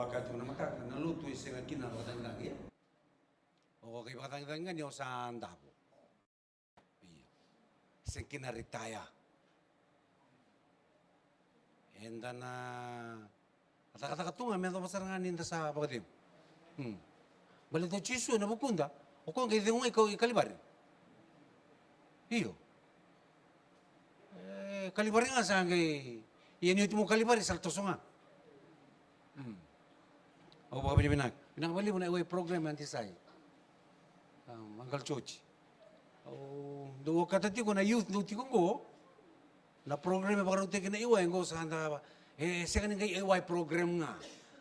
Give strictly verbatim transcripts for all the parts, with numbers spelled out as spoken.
Kaya tiko na mataka, na lotu e sega kina vakacagicagi, e? O kai vakacagicagi ga ni o sa davo. Io. Sega kina retire. Eda na cakacaka tu ga me yacova sara ga ni da sa vakacegu. Hmm. Baleta o Jisu ena vukuda, o koya qai cegu ga i Ka-, i Kalivari. Io. E, Kalivari ga sa qai, ia ni oti mai Kalivari sa toso ga. Hmm. Au vakavinavinaka. Vinaka vakalevu na A Y program, Aunty Sai. Um, Uncle George. Au dau okata tiko na youth dau tiko qo. Na program e vakarautaki na A Y qo sa da, e, sega ni qai A Y program ga.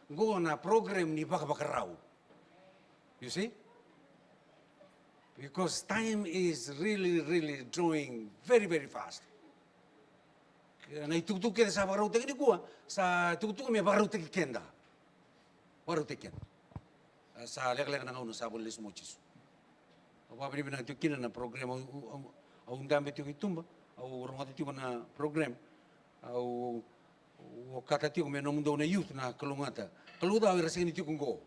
Qo na program ni vakavakarau. You see? Because time is really, really drawing very, very fast. Na itukutuku kece sa vakarautaki nikua, sa tukutuku me vakarautaki keda. Vakarautaki keda. A, sa lekaleka na gauna sa voli lesu mai o Jisu. Au vakavinavinaka tiko kina na program, au, au, au, au dabe tiko i tuba, au rogoca tiko na program, au, au okata tiko me nomudou na youth na kalougata. Kalougata o ira sega ni tiko qo,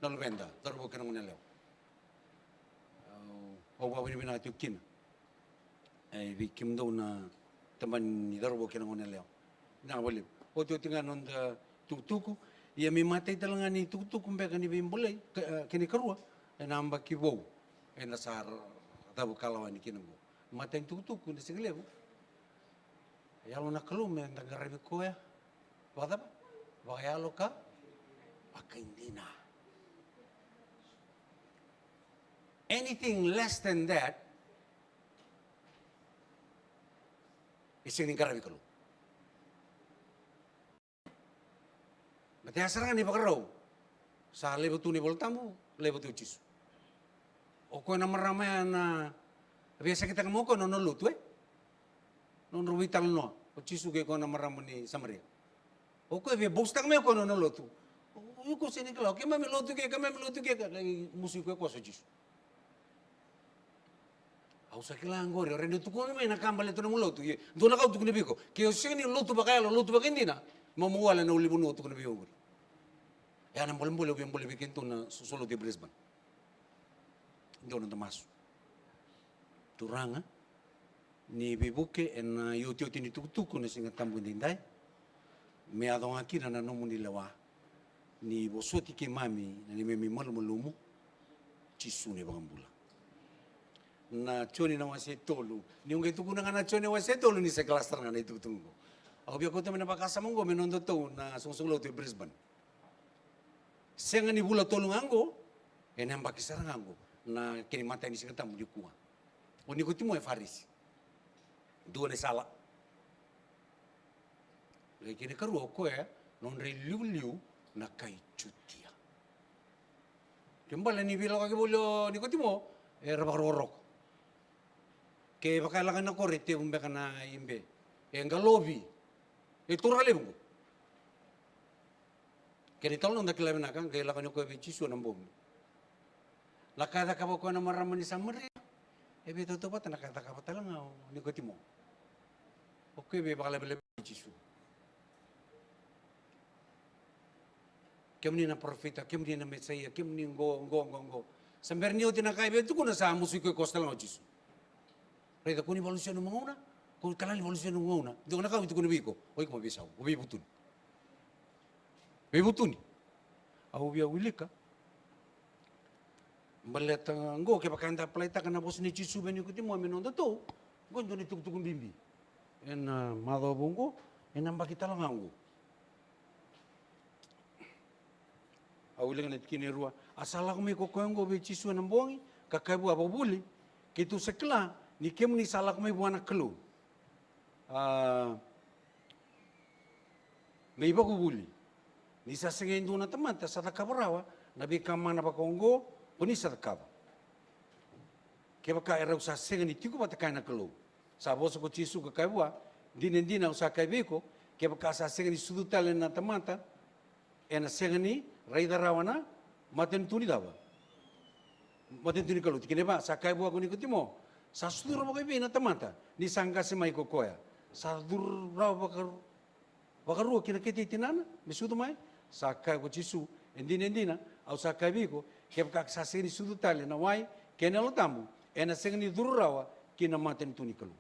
na luveda, cauravou kei na goneyalewa. Au, au vakavinavinaka tiko kina. E, vei kemudou na tabana ni cauravou kei na goneyalewa. Vinaka vakalevu. Otioti ga na noda tukutuku. Ia me imatai tale ga ni tukutuku beka ni veibolei, ka-, e, kena ikarua, ena yabaki vou. Eda sa ra-, cavu kalawani kina qo. Matai ni tukutuku ena sigalevu. Yalo na Kalou meda qaravi koya. Vakacava? Vakayalo ka vakaidina. Anything less than that, e sega ni qaravi Kalou. Baleta ya sara ga na ivakarau. Sa laiva tu na iVola Tabu, laiva tu o Jisu. O koya na marama ya na veisakitaka mai o koya na nona lotu, e? Nodrau veitalanoa o Jisu kei koya na marama ni Samaria. O koya via boast-taka mai o koya na nona lotu. O iko sega ni kila, o keimami lotu ke, keimami lotu ke, ka lai musu iko e koso o Jisu. Au sa kila qori, o rai dau tukuna mai na ka baleta nomu lotu. Ia, dua na ka au tukuna vei iko, ke o sega ni lotu vakayalo, lotu vakaidina, mo, mo wale na ulunivanua au tukuna vei iko qori. Ya na bolebole au via bole vei kedatou na so-, sosolo lotu e Brisbane. Dua na noda masu. Turaga, ni veivuke ena iotioti ni tukutuku na Siga Tabu edaidai. Me yaco ga kina na nomuni lewa. Ni vosoti keimami na neimami malumalumu. Jisu na iVakabula. Na Joni na wase tolu. Niu qai tukuna ga na Joni na wase tolu ni sa kila sara ga na itukutuku qo. Au via kauta mai na vakasama qo me nodatou na soqosoqo lotu e Brisbane. Sega ni vula tolu ga qo, ena yabaki sara ga qo na kena imatai ni Siga Tabu nikua. O Nikotimo e Farisi. Dua na isala. Qai kena ikarua o koya nodra iliuliu na kai Jutia. Ke bale ni veilakoyaki voli o Nikotimo, era vakarokoroko. Ke vaka e lako na koro e tevu beka na ibe. E qalovi. E taura levu qo. Kena italanoa da kila vinaka, qai lako yani o koya vei Jisu ena bogi. Na ka e cakava o koya na marama ni Samaria, e veitautauvata na ka e cakava tale ga o Nikotimo. O koya e veivakalevaleva vei Jisu. Kemuni na parofita, kemuni na Mesaia, kemuni qo, qo, qo, qo. Sa bera ni oti na ka e via tukuna sa musu iko e koso tale ga o Jisu. Raica, ko ni valusia nomu gauna, ko ni kila ni valusia nomu gauna. Dua na ka au tukuna vei iko, o iko mo veisau, o veivutuni. Veivutuni. Au via wilika. Baleta qo kevaka eda apply-taka na vosa nei Jisu vei Nikotimo me nodatou, qo e dua na itukutuku bibi. Ena macawa vou qo, ena yabaki tale ga qo. Au wilika na tikina e rua. A sa lako mai ko koya oqo vei Jisu ena bogi, ka kaya vua, vakavuvuli, keitou sa kila ni kemuni sa lako mai vua na Kalou. A, me ivakavuvuli, ni sa sega e dua na tamata sa cakava rawa na veika mana vakaoqo ko ni sa cakava. Kevaka erau sa sega ni tiko vata kaya na Kalou. Sa vosa ko Jisu ka kaya vua, dina, dina, au sa kaya vei iko, kevaka sa sega ni sucu tale na tamata, ena sega ni raica rawa na matanitu ni cava? Matanitu ni Kalou. Tikina e va, sa kaya vua ko Nikotimo, sa sucu rawa vakaivei na tamata ni sa qase mai ko koya? Sa curu rawa vaka, vakarua ki na kete i tinana me sucu mai? Sa kaya ko Jisu, e dina, e dina, au sa kaya vei iko, kevaka sa sega ni sucu tale na wai kei na Yalo Tabu, ena sega ni curu rawa ki na matanitu ni Kalou.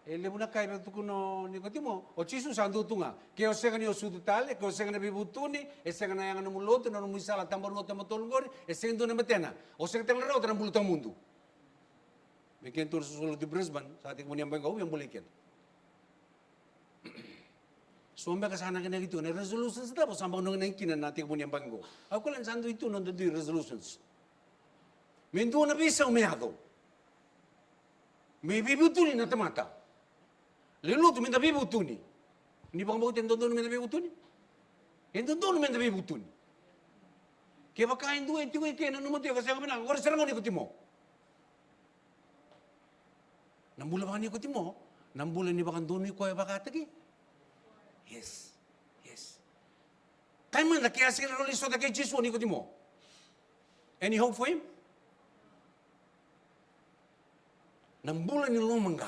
E levu na ka e via tukuna o Nikotimo, o Jisu sa dua tu ga. Ke o sega ni o sucu tale, ke o sega na veivutuni, e sega na yaga nomu lotu, na nomu isala tabanua, tabatolu qori, e sega ni dua na matena. O sega tale ni rawata na bula tawamudu. Vei keda tu na soqosoqo lotu Brisbane, sa tekivu ni yabaki qo, au via bolei keda. So beka sa nakinaki tu na resolutions, cava sa bau nakinaki kina na tekivu ni yabaki qo? Au kila ni sa dui tu na dui resolutions. Me dua na veisau me yaco. Me veivutuni na tamata. Lewe ni lotu, meda veivutuni. Ni vakabauta e dodonu meda veivutuni? E dodonu meda veivutuni. Kevaka e dua e tiko i ke, nanuma tiko, ka sega vinaka, qori sara ga o Nikotimo. Na bula vakaNikotimo, na bula ni vakadonui koya vakataki. Yes. Yes. Kaya mada ke a sega ni rawa ni sota kei Jisu o Nikotimo. Any hope for him? Na bula ni lomaqa.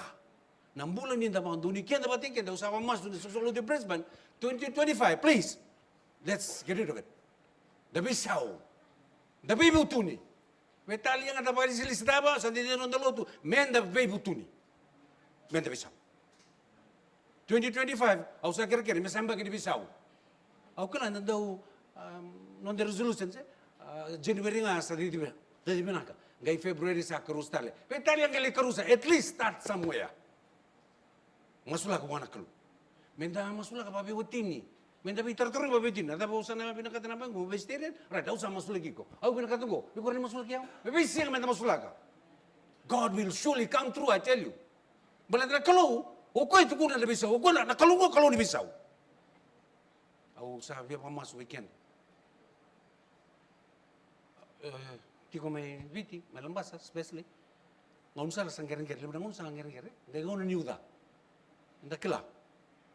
Na bula ni da vakadonui keda vakataki keda, au sa vakamasu ni soqosoqo lotu e Brisbane, twenty twenty-five, please. Let's get rid of it. Da veisau. Da veivutuni. Veitalia ga da vakalisilisi cava, sa dede noda lotu, meda veivutuni. Meda veisau. Twenty twenty-five, au sa kerekere, me sa yabaki ni veisau. Au kila na dau, um, noda resolution, se, uh, January ga sa cici vi-, cici vinaka. Qai February sa karusa tale. Veitalia qai lai karusa, at least start somewhere. Masulaka vua na Kalou. Meda masulaka vakaveiwatini. Meda veitarotaroi vakaveiwatini. Na cava au sa na vinakata na yabaki qo, vegetarian? Right, au sa masulaki iko. Au vinakata qo, iko rawa ni masulaki au? Me veisiga meda masulaka. God will surely come through, I tell you. Baleta na Kalou, o koya e tukuna na veisau, o koya na, na Kalou qo, Kalou ni veisau. Au sa via vakamasu vei keda. E, tiko mai Viti, mai Labasa, especially. Gaunisala sa qereqere, levu na gaunisala qereqere. Qai gauna ni uca. Eda kila.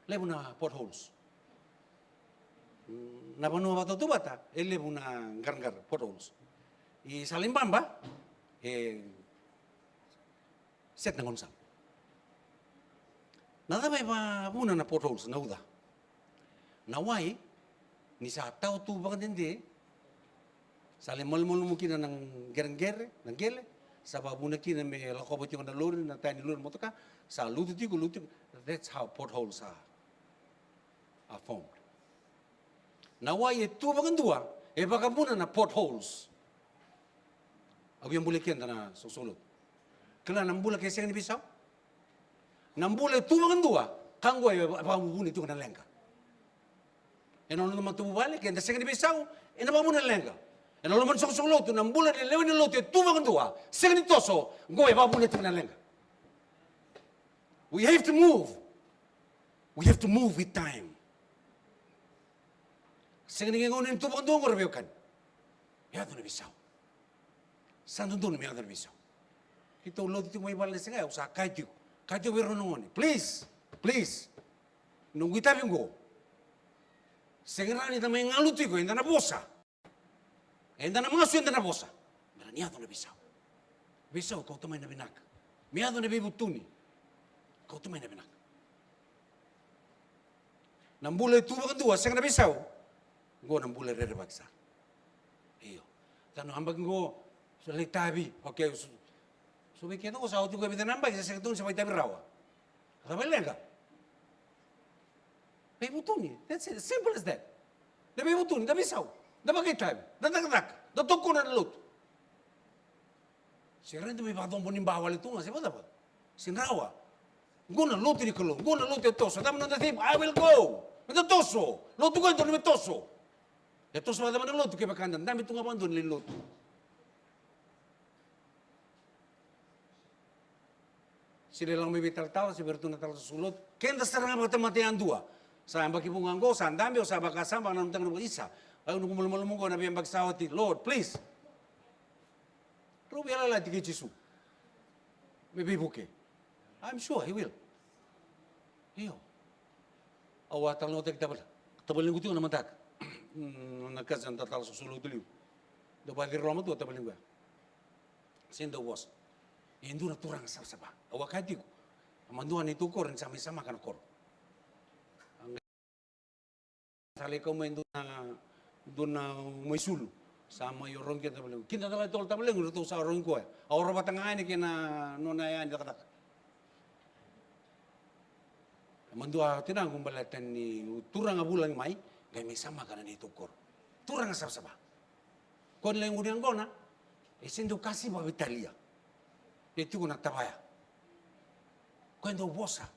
Levu na potholes. Mm, na vanua vakatautauvata, e levu na qaraqara, potholes. I Sala i Baba, e set na gaunisala. Na cava e vavuna na potholes, na uca? Na wai, ni sa tawa tu vakadede, sa lai malumalumu kina na qereqere, na qele, sa vavuna kina me lakova tiko na lori, na taya ni lori, motoka, sa lutu tiko, lutu tiko. That's how potholes are, are formed. Na wai e tu vakadua, e vakavuna na potholes. Au via bolei keda na soqosoqo lotu. Kila na bula ke sega ni veisau. Na bula e tu vakadua, ka qo e vakavuna tiko na leqa. Ena noda matavuvale, ke da sega ni veisau, ena vakavuna na leqa. Ena loma ni soqosoqo lotu, na bula ni lewe ni lotu e tu vakadua, sega ni toso, qo e vakavuna tiko na leqa. We have to move. We have to move with time. Sega ni gauna ni tu vakadua qori, veiwekani. Me yaco na veisau. Sa dodonu me yaco na veisau. Keitou lotu tiko mai vale na siga, au sa kaya tiko. Kaya tiko vei rau na gone. Please, please. Noqu itavi qo. Sega ni rawa ni da mai galu tiko, eda na vosa. Eda na masu, eda na vosa. Me rawa ni yaco na veisau. Veisau kauta mai na vinaka. Me yaco na veivutuni. Kauta mai na vinaka. Na bula e tu vakadua, sega na veisau. Qo na bula e rerevaki sara. Io. Tano yabaki qo, sa lai tavi. Okay, so, so vei keda qo sa oti qo e vica na yabaki, sa sega tu ni sa vakaitavi rawa. Sa vaileqa. Veivutuni. That's it. Simple as that. Da veivutuni, da veisau, da vakaitavi, da cakacaka, da tokona na lotu. Se raica mai vakacobo ni ba wale tu ga, se vakacava? Se rawa. Qo na lotu ni Kalou, qo na lotu e toso. Cava na noda theme? I will go. Meda toso. Lotu qo e dodonu me toso. E toso vakacava na lotu kevaka da dabe tu ga vakadua ni lewe ni lotu? Se lai lako mai vei talatala, se vei iratou na tala soqosoqo lotu. Keda sara ga vakatamata yadua. Sa yabaki vuqa qo, sa dabe, au sa vakasama, na noqu tagane, isa. Au noqu malumalumu qo na veiyabaki sa oti. Lord, please. Rau veiyalayalati kei Jisu. Me veivuke. I'm sure he will. Io. Au a talanoataki tavale-, tavalequ tiko na mataka. Mm, na kaza na tala soqosoqo lotu liu. Dau vakaciriloma tu o tavalequ ya. Se dau vosa. E dua na turaga savasava. Au a kaya tiko. A madua neitou koro ni sa mai samaka na koro. Sa lai kau mai dua na, dua na mai sulu. Sa mai o rogi kina tavalequ. Kida cala e tolu tavalequ, ratou sa rogi koya. A oro vata ga yani kei na nona yani cakacaka. Madua o tinaqu baleta ni turaga vulagi mai, qai mai samaka na neitou koro. Turaga savasava. Ko ni lai gunu yaqona, e se dau kasi vakaveitalia. E tiko na tavaya. Ko e dau vosa.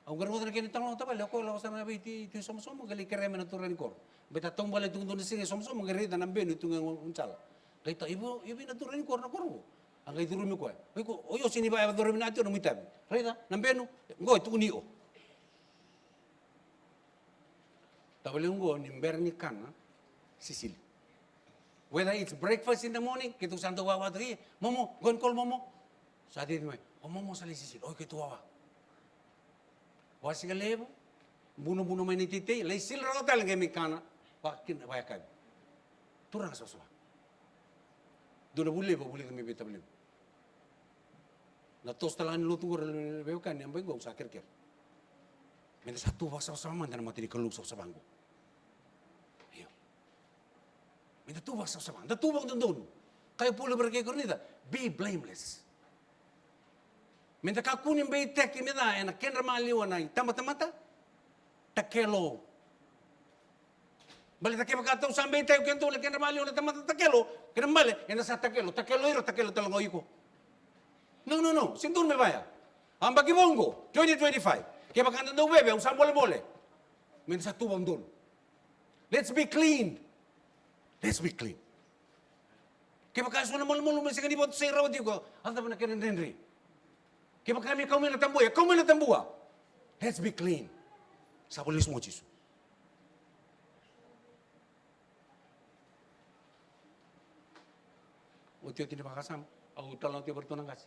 Au qai rogoca na kena italanoa tavale, o koya lako sara na vei tui, tui somosomo, qai lai kerea mai na turaga ni koro. Baleta taubale tu dua na siga e somosomo, qai raica na benu tu ga e gaunisala. Qai ta, i vei, i vei na turaga ni koro na koro qo? A qai curumi koya. O iko, o iko sega ni vaya, coro vinaka tiko na nomu itavi. Raica, na benu, qo e tukuni iko. Tavalequ qo ni bera ni kana, sisili. Whether it's breakfast in the morning, keitou sa dau wawa tu, "Io, momo, go and call momo." Sa cici mai, "O momo sa lai sisili, o keitou wawa." Wasiga levu, bunobuno mai na iteitei, lai sili rawa tale qai mai kana, va, kina, vayakavi. Turaga savasava. Dua na vuli levu, vuli levu mai vei tavalequ. Na toso tale ga ni lotu qori na veiwekani, a bai qo au sa kerekere. Meda sa tu vakasavasava mada ena mata ni Kalou savasava qo. Io. Meda tu vakasavasava, da tu vakadodonu. Kaya o Paula vei ira kei Korinica, be blameless. Meda kakua ni beitaki me ca ena kedra maliwa na itabatamata takelo. Baleta kevaka tou sa beitaki o kemudou na kedra maliwa na tamata takelo, kena bale, eda sa takelo, takelo ira, takelo tale ga o iko. No, no, no, sega ni donu me vaya. A baki vou qo, twenty twenty-five. Kevaka da dau veve, au sa bolebole. Meda sa tu vakadodonu. Let's be clean. Let's be clean. Kevaka e so na malumalumu e sega ni vakatusai rawa tiko, a cava na kena dredre? Kevaka me kau mai na tabua, e kau mai na tabua. Let's be clean. Sa voli lesu mai o Jisu. Otioti ni vakasama, au talanoataka vei iratou na qase.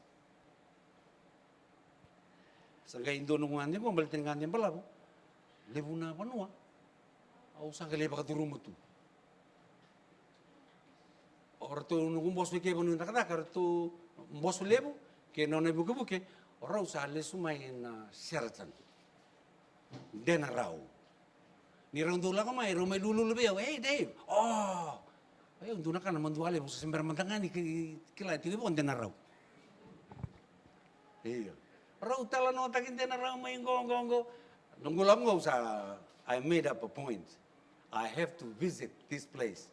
Sa qai dua noqu gade qo, baleta ni gade balavu. Levu na vanua au sa qai lai vakacuruma tu. O ratou noqu boso i ke vanua ni cakacaka, o ratou boso levu kei na nona ivukevuke, o rau sa lesu mai na Sheraton. Denarau. Ni rau dau lako mai, rau mai lululu vei au, "Hey, Dave." "Oh." Io, dua na ka na madua levu, sa se bera mada ga ni ki-, kila tiko i vo Denarau. Io. Rau talanoataki Denarau mai qo, qo, qo. Noqu lako qo au sa, I made up a point. I have to visit this place.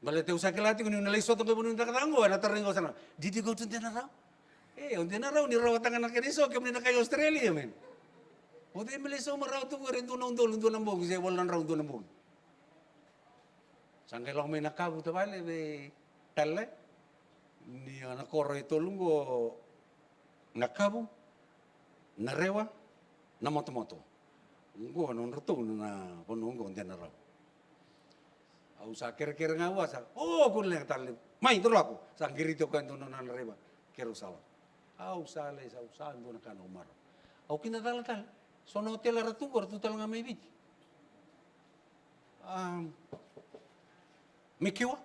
Baleta au sa kila tiko niu na lai sota qo i vanua ni cakacaka qo, ena tarogi au sara, "Did you go to Denarau?" E, o Denarau ni rawata ga na kena iso, kemuni na kai Australia, man. O cei me lai sauma rawa tu qori e dua na udolu, dua na bogi, se walu na drau, dua na bogi. Sa qai lako mai Nakavu tavale vei Tale, ni a na koro e tolu qo, Nakavu, Narewa, Namotomoto. Qo nodratou na vanua qo Denarau. Au sa kerekere ga vua sa, "O, kua ni leqa Tale. Mai, dou lako." Sa qiriti o koya e dua na nona draiva, keirau sa lako. Au sa lai, sa, au sa dua na ka na umarau. Au kidacala tale. So na otela era tu qo, era tu tale ga mai Viti. Um, Mekiwa?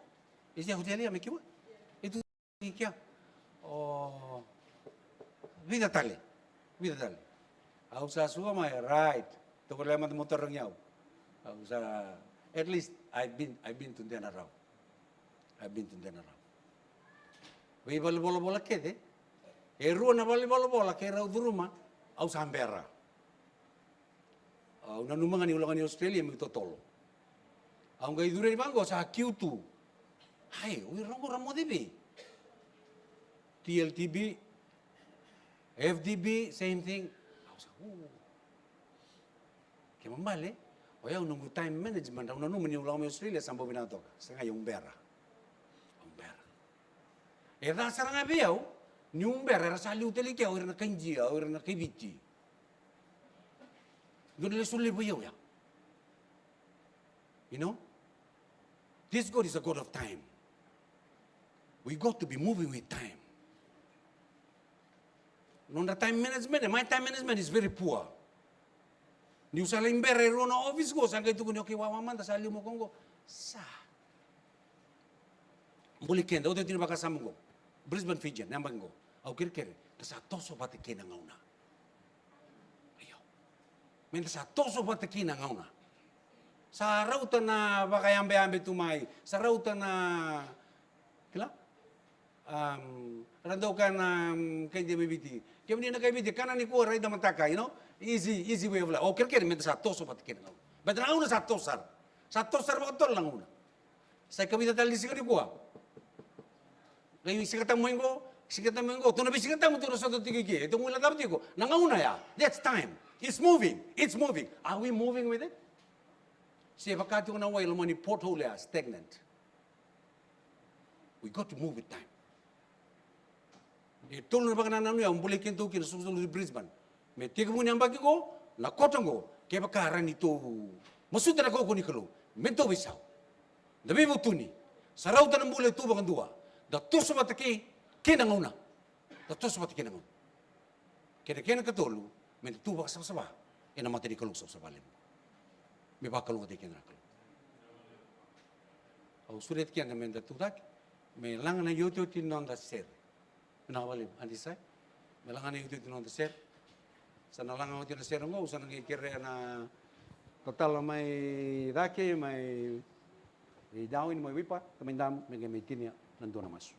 Is there a hotel here, Mekiwa? E tu i kea. O, vica tale. Vica tale. Au sa suka mai, right. Tovolea mada mo tarogi au. Au sa, at least, I've been, I've been to Denarau. I've been to Denarau. Veivalenivolavola kece. E rua na valenivolavola keirau curuma, au sa bera. Au nanuma ga niu lako ga i Australia meu totolo. Au qai curu yani vaqo sa kiu tu. Ai, o ira qo ra moce vei? T L T B, F D B, same thing. Au sa, "U." Kena ibalebale, o yau noqu time management, au nanuma niu lako mai Australia sa bau vinaka toka. Sa qai au bera. Au bera. E ca sara ga vei au, niu bera, era sa liu tale i kea, o ira na kai Idia, o ira na kai Viti. Dua na lesoni levu vei au ya. You know? This God is a God of time. We got to be moving with time. Nodra time management, my time management is very poor. Niu sa lai bera e rua na office qo, sa qai tukuni, "Okay, wawa mada, sa liu mai o koya qo." Sa buli keda, oti ni vakasama qo. Brisbane Fijian, na yabaki qo. Au kerekere, da sa toso vata kei na gauna. Io. Meda sa toso vata kei na gauna. Sa rauta na vakayabeyabe tu mai, sa rauta na, kila? Am, ra dau kaya na, am, kai de mai Viti. Kemuni na kai Viti, kana nikua, raica mataka, you know? Easy, easy way of life. O kerekere, meda sa toso vata kei na gauna. Baleta na gauna sa toso sara. Sa toso sara vakatotolo na gauna. Sa ikavica tale ni siga nikua. Qai Siga Tabu mai qo, Siga Tabu mai qo, tou na vei Siga Tabu tou na sota tiko i ke, e tou guilecava tiko. Na gauna ya, that's time. It's moving, it's moving. Are we moving with it? Se vaka tiko na wai loma ni pothole ya, stagnant. We got to move with time. E tolu na vakanananu ya, au bolei kedatou kina, soqosoqo i Brisbane. Me tekivu ni yabaki qo, na kota qo, kevaka rawa ni tou masuta na kaukauwa ni Kalou, me tou veisau. Da veivutuni, sa rauta na bula e tu vakadua, da toso vata kei, kei na gauna. Da toso vata kei na gauna. Kei na kena ikatolu, me da tu vakasavasava ena mata ni Kalou savasava levu. Me vakalougatataki keda na Kalou. Au sureti keda me da tucake, me laga na iotioti ni noda sere. Vinaka vakalevu, Adi Sai. Me laga na iotioti ni noda sere. Sa na laga oti na sere qo, au sa na qai kerea na tatala mai cake, mai Darwin, mai Wipa, tamai Damu, me qai mai tinia na dua na masu.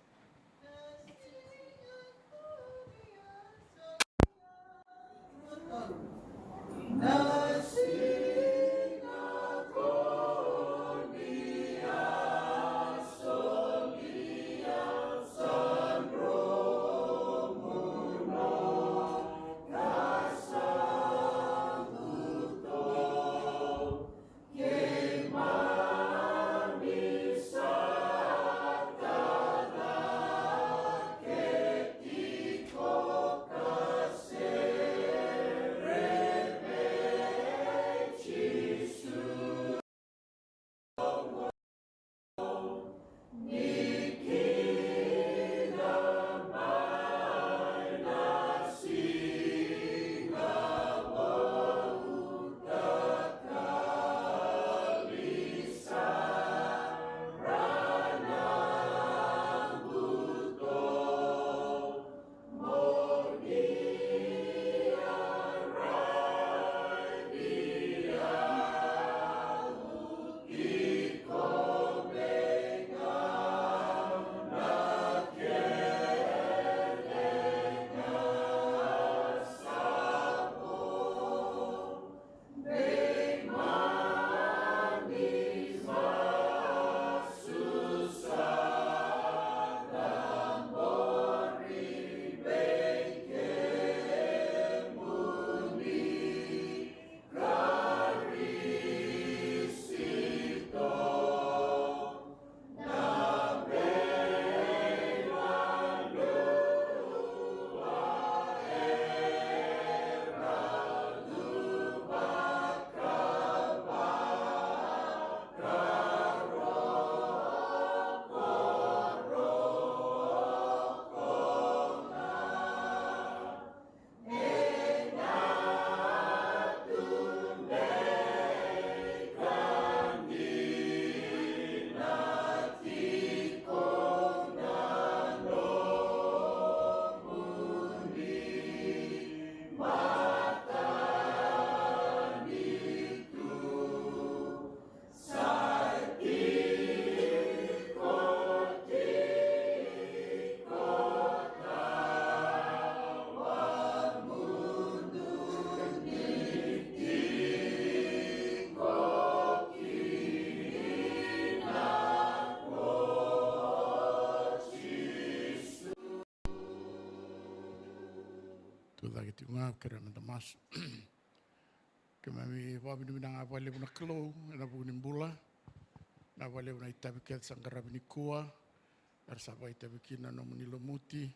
Tucake tiko ga, kerea meda masu. Keimami vakavinavinaka vakalevu na Kalou ena vuku ni bula. Vinaka vakalevu na itavi kece sa qaravi nikua, era sa vakaitavi kina na nomuni lumuti.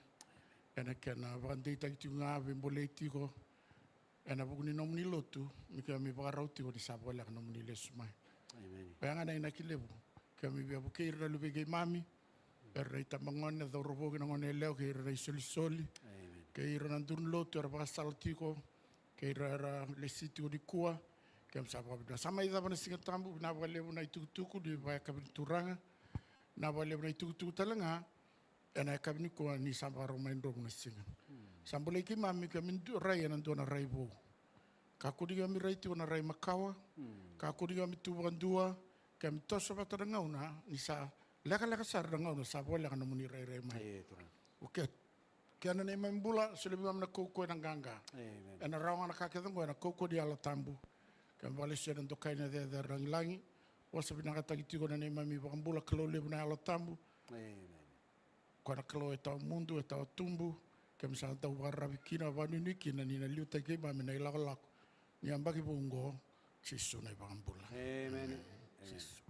Ena kena vakadeitaki tiko ga, veibolei tiko ena vuku ni nomuni lotu, me keimami vakarau tiko ni sa voleka na nomuni lesu mai. Emeni. Oya ga na inaki levu, keimami via vukei ira na luvei keimami, era na itabagone, cauravou kei na goneyalewa, kei ira na isolisoli, emeni, kei ira na duru ni lotu era vakasala tiko, kei ira era lesi tiko nikua. Keimami sa vakavinavinaka. Sa mai cava na Siga Tabu, vinaka vakalevu na itukutuku ni vakayakavi ni Turaga. Vinaka vakalevu na itukutuku tale ga ena yakavi nikua ni sa vakarau mai dromu na siga. Sa bolei keimami, keimami du-, rai ena dua na rai vou. Kakua ni keimami rai tiko na rai makawa. Kakua ni keimami tu vakadua. Keimami toso vata na gauna ni sa lekaleka sara na gauna sa voleka nomuni rairai mai. Okei. Kei na neimami bula, solia vei keimami na kaukauwa, na qaqa. Ena rawa ga na ka kece oqo ena kaukauwa ni Yalo Tabu. Keimami vakalesuya na dokai, na cecere, na lagilagi. Vosa vinakataki tiko na neimami iVakabula, Kalou levu na Yalo Tabu. Koya na Kalou e tawa mudu, e tawa tubu. Keimami sa dau vakararavi kina, vakanuinui kina ni na liutaki keimami na ilakolako ni yabaki vou oqo. Jisu na iVakabula. Emeni. Jisu.